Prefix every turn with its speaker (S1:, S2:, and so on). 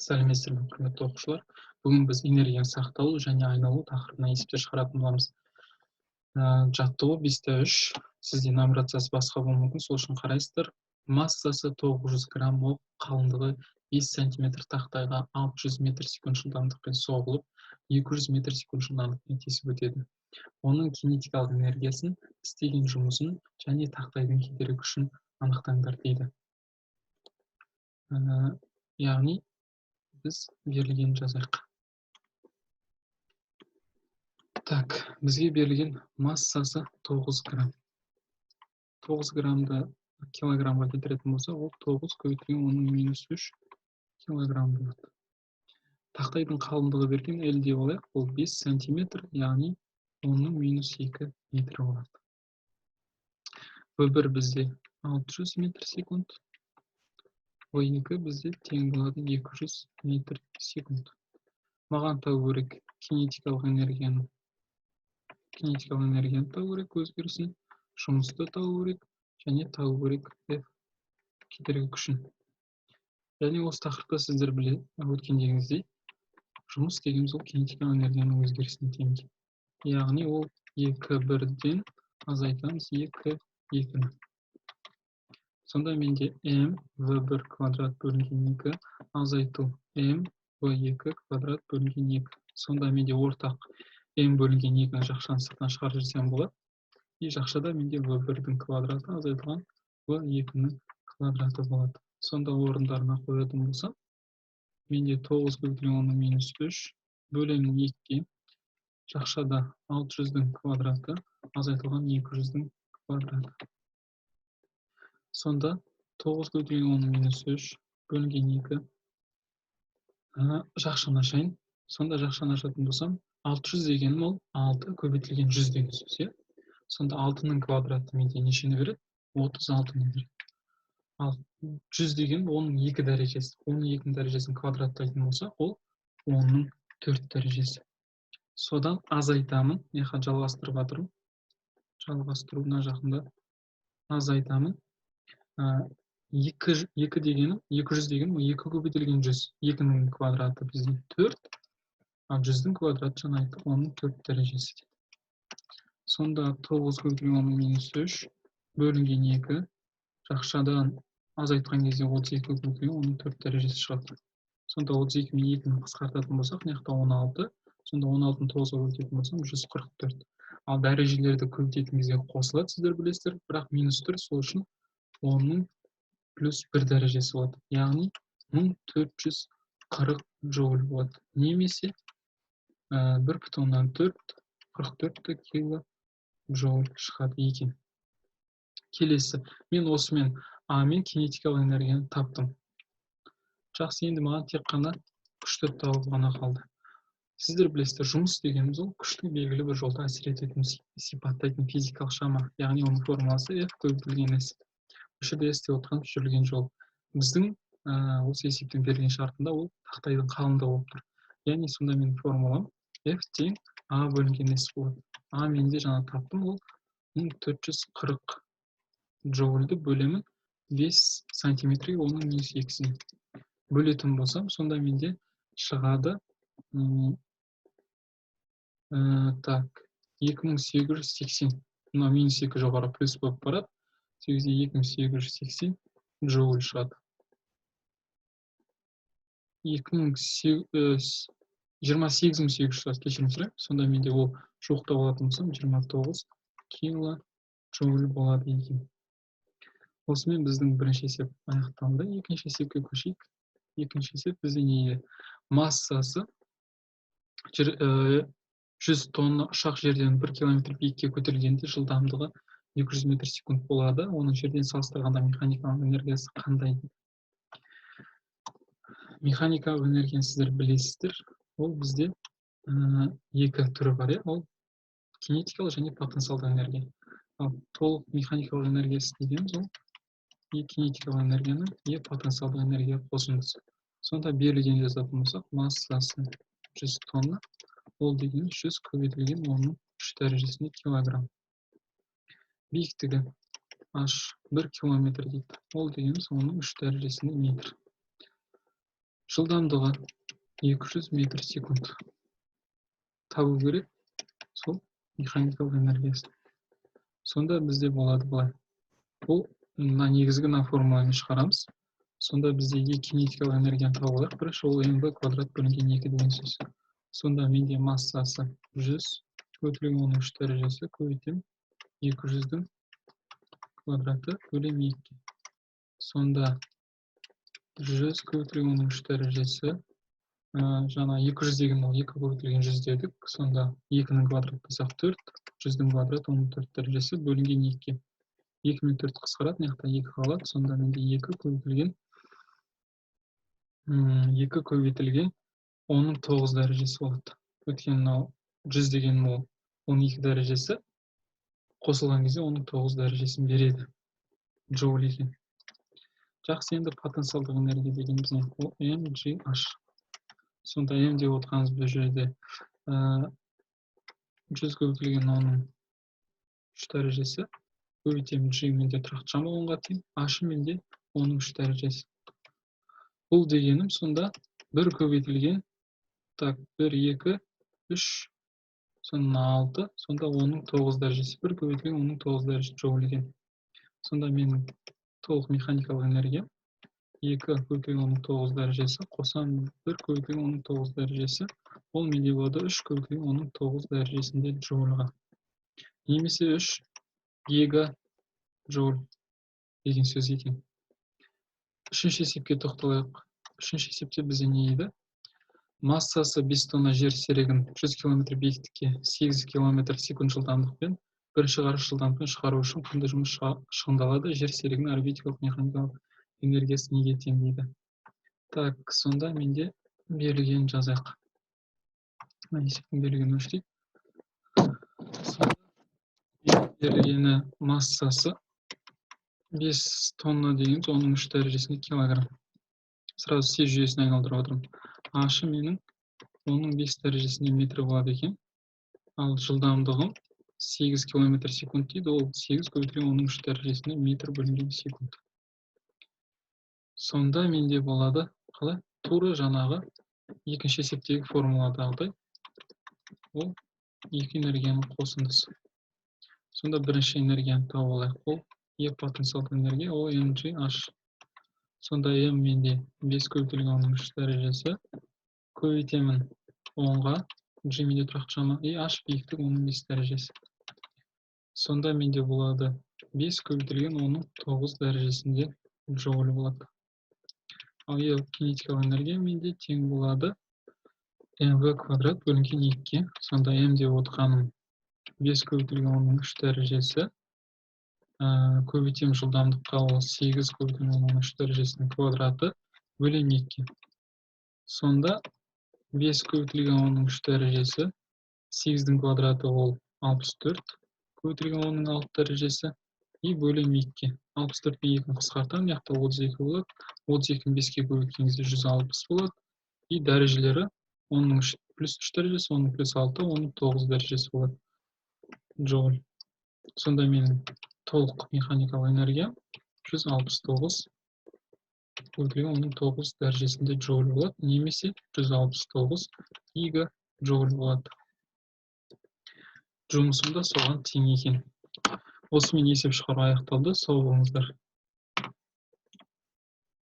S1: Сәлеметсіздер ме, құрметті оқушылар! Бүгін біз энергияның сақталу және айналу тақырыбына есептер шығаратын боламыз. Жаттығу 5.3. Сізде нумерациясы басқа болуы мүмкін, сол үшін қарайсыздар. Массасы 900 грамм болып, қалыңдығы 5 сантиметр тақтайға 600 метр секунд жылдамдықпен соғылып, 200 метр секунд жылдамдықпен тесіп өтеді. Оның кинетикалық энергиясын, істеген жұмысын және тақтайдың кедергі күшін анықтаңдар дейді. Яғни біз берілгенін жазайық. Так, бізге берілген массасы 9 грамм. 9 граммды килограммға келтіретін болсақ, ол 9 көбейтілген 10-ның минус 3 килограмм болады. Тақтайдың қалыңдығы берген, L деп алайық, ол 5 сантиметр, яғни 10-ның минус 2 метр болады. V1 бізде 600 метр секунд. V2 бізде тең болады 200 метр секунд. Маған табу керек кинетикалық энергияны. Кинетикалық энергияны табу керек өзгерісін, жұмысты табу керек және табу керек F кедергі күшін. Және осы тақырыпта сіздер біле өткендегіңіздей, жұмыс дегеніміз ол кинетикалық энергияның өзгерісіне тең. Яғни ол 2 1-ден азайтамыз 2 2-ні. Сонда менде m v1 квадрат бөлінген 2 азайту m v2 квадрат бөлінген 2. Сонда менде ортақ m бөлінген 2-ні жақшаның сыртынан шығарып жіберсем болады. И жақшада менде v1-дің квадраты азайтылған v2-нің квадраты болады. Сонда орындарына қоятын болсам, менде 9 көбейтілген 10-ның минус 3 бөлемін 2-ге, жақшада 600-дің квадраты азайтылған 200-дің квадраты. Сонда 9 көбейтілген 10-ның минус 3 бөлінген 2, жақшаны ашайын. Сонда жақшаны ашатын болсам, 600 дегенім ол 6 көбейтілген 100 деген сөз, иә? Сонда 6-ның квадраты менде нешені береді? 36-ны береді. Ал 100 деген оның 2 дәрежесі. Оның 2 дәрежесін квадраттайтын болсақ, ол 10-ның 4 дәрежесі. Содан азайтамын, мына жалғастырып жатырмын. Жалғастыру мына жақында азайтамын. 2 дегенім, 200 дегенім, ол 2 көбейтілген 100. 2-нің квадраты бізде 4, ал 100-дің квадраты жаңа айттық, оның 4 дәрежесі дейді. Сонда 9 көбейтілген 10-ның минус 3 бөлінген 2, жақшадан азайтқан кезде 32 көбейтілген 10-ның 4 дәрежесі шығады. Сонда 32 мен 2-ні қысқартатын болсақ, мына жақта 16, сонда 16-ны 9-ға көбейтетін болсам 144. Ал дәрежелерді көбейтетін кезде қосылады, сіздер білесіздер, бірақ минус 4, сол үшін 10-ның плюс 1 дәрежесі болады. Яғни 1440 джоуль болады. Немесе 1,4 44 кило джоуль шығады екен. Келесі, мен осымен А мен кинетикалық энергияны таптым. Жақсы, енді маған тек қана күшті табу ғана қалды. Сіздер білесіздер, жұмыс дегеніміз ол күштің белгілі бір жолда әсер ететін сипаттайтын физикалық шама. Яғни оның формуласы F көбейтілген S. Осы жерде S деп отырған жүрілген жол. Біздің осы есептің берілген шартында ол тақтайдың қалыңдығы болып тұр. Яғни сонда менің формулам F тең А бөлінген S болады. А менде жаңа таптым, ол 1440 джоульді бөлемін 5 сантиметрге оның минус 2-сіне. Бөлетін болсам, сонда менде шығады, так, 2880. Мына минус 2 жоғары плюс болып барады. Сол кезде 2880 джоуль шығады. 28 800 шығады, кешірім сұраймын. Сонда менде ол жуықтап алатын болсам, 29 кило джоуль болады екен. Осымен біздің бірінші есеп аяқталды. Екінші есепке көшейік. Екінші есеп бізде не? Массасы 100 тонна ұшақ жерден 1 километр биікке көтерілгенде жылдамдығы 200 метр секунд болады. Оның жерден салыстырғанда механикалық энергиясы қандай? Механикалық энергияны сіздер білесіздер. Ол бізде екі түрі бар, иә? Ол кинетикалық және потенциалды энергия. Ал толық механикалық энергиясы дегеніміз ол е кинетикалық энергияны, е потенциалдық энергия қосындысы. Сонда берілген жазатын болсақ, массасы 100 тонна, ол дегеніміз 100 көбейтілген 10-ның 3 дәрежесінде килограмм. Биіктігі h 1 километр дейді. Ол дегеніміз оның 3 дәрежесінде метр. Жылдамдығы 200 метр секунд. Табу керек сол механикалық энергиясы. Сонда бізде болады былай. Бұл мына негізгі мына формуламен шығарамыз. Сонда бізде е кинетикалық энергияны тауып алайық. Бірінші ол mv квадрат бөлінген 2 деген сөз. Сонда менде массасы 100 көбейтілген 10-ның 3 дәрежесі көбейтемін 200-дің квадраты бөлем 2-ге. Сонда 100 көбейтілген 10-ның 3 дәрежесі, жаңа 200 деген ол 2 көбейтілген 100 дедік. Сонда 2-нің квадраты болсақ 4, 100-дің квадраты 10-ның 4 дәрежесі бөлінген 2-ге. 2 мен 4 қысқарады, мына жақта 2 қалады. Сонда менде 2 көбейтілген 2 көбейтілген 10-ның 9 дәрежесі болады. Өйткені мынау 100 деген ол 12 дәрежесі қосылған кезде 10-ның 9 дәрежесін береді. Джоуль екен. Жақсы, енді потенциалдық энергия дегеніміз не? Ол mgh. Сонда m деп отырғанымыз бұл жерде 100 көбейтілген 10-ның 3 дәрежесі көбейтемін g менде тұрақты шама 10-ға тең, h менде 10-ның 3 дәрежесі. Бұл дегенім сонда 1 көбейтілген, так, 1, 2, 3, сонда 6, сонда 10-ның 9 дәрежесі. 1 көбейтілген 10-ның 9 дәрежесі джоуль екен. Сонда менің толық механикалық энергиям 2 көбейтілген 10-ның 9 дәрежесі қосамын 1 көбейтілген 10-ның 9 дәрежесі, ол менде болады 3 көбейтілген 10-ның 9 дәрежесінде джоульға. Немесе 3 гигаджоуль деген сөз екен. Үшінші есепке тоқталайық. Үшінші есепте бізде не еді? Массасы 5 тонна жер серігін 100 км биіктікке 8 км секунд жылдамдықпен бірінші ғарыш жылдамдықпен шығару үшін қандай жұмыс шығындалады? Жер серігінің орбитикалық механикалық энергиясы неге тең дейді. Так, сонда менде берілгенін жазайық. Мына есептің берілгенін өшірейік. Берілгені массасы 5 тонна деген оның 3 дәрежесінде килограмм. Сразу СИ жүйесіне айналдырып отырмын. H менің оның 5 дәрежесінде метр болады екен. Ал жылдамдығым 8 километр секунд дейді, ол 8 көбейтілген 10-ның 3 дәрежесінде метр бөлінген секунд. Сонда менде болады қалай? Тура жаңағы екінші есептегі формуладағыдай, ол екі энергияның қосындысы. Сонда бірінші энергияны тауып алайық. Ол Е потенциалдық энергия, ол mgh. Сонда m менде 5 көбейтілген 10-ның 3 дәрежесі көбейтемін 10-ға, g менде тұрақты шама, и h биіктік 10-ның 5 дәрежесі. Сонда менде болады 5 көбейтілген 10-ның 9 дәрежесінде джоуль болады. Ал Е кинетикалық энергия менде тең болады mv квадрат бөлінген 2-ге. Сонда m деп отырғаным 5 көбейтілген 10-ның 3 дәрежесі көбейтемін жылдамдыққа, ол 8 көбейтілген 10-ның 3 дәрежесінің квадраты бөлем 2-ге. Сонда 5 көбейтілген 10-ның 3 дәрежесі, 8-дің квадраты ол 64 көбейтілген 10-ның 6 дәрежесі и бөлем 2-ге. 64 пен 2-ні қысқартамын, мына жақта 32 болады. 32-ні 5-ке көбейткен кезде 160 болады. И дәрежелері 10-ның 3 плюс 3 дәрежесі, 10-ның плюс 6, 10-ның 9 дәрежесі болады. Джоуль. Сонда менің толық механикалық энергия 169 көбейтілген 10-ның 9 дәрежесінде джоуль болады, немесе 169 гигаджоуль болады. Жұмысым да соған тең екен. Осымен есеп шығару аяқталды. Сау болыңыздар.